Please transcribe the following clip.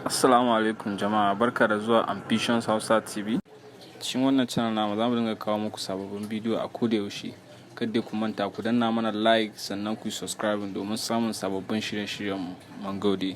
Assalamu alaikum jama'a, barka da zuwa Ambitions Hausa TV. Cikin wannan channel namu za mu dinga kawo muku sababbin bidiyo a koda yaushe. Kada ku manta ku danna mana like, sannan ku yi subscribing domin samun sababbin shirye-shiryenmu. Mun gode.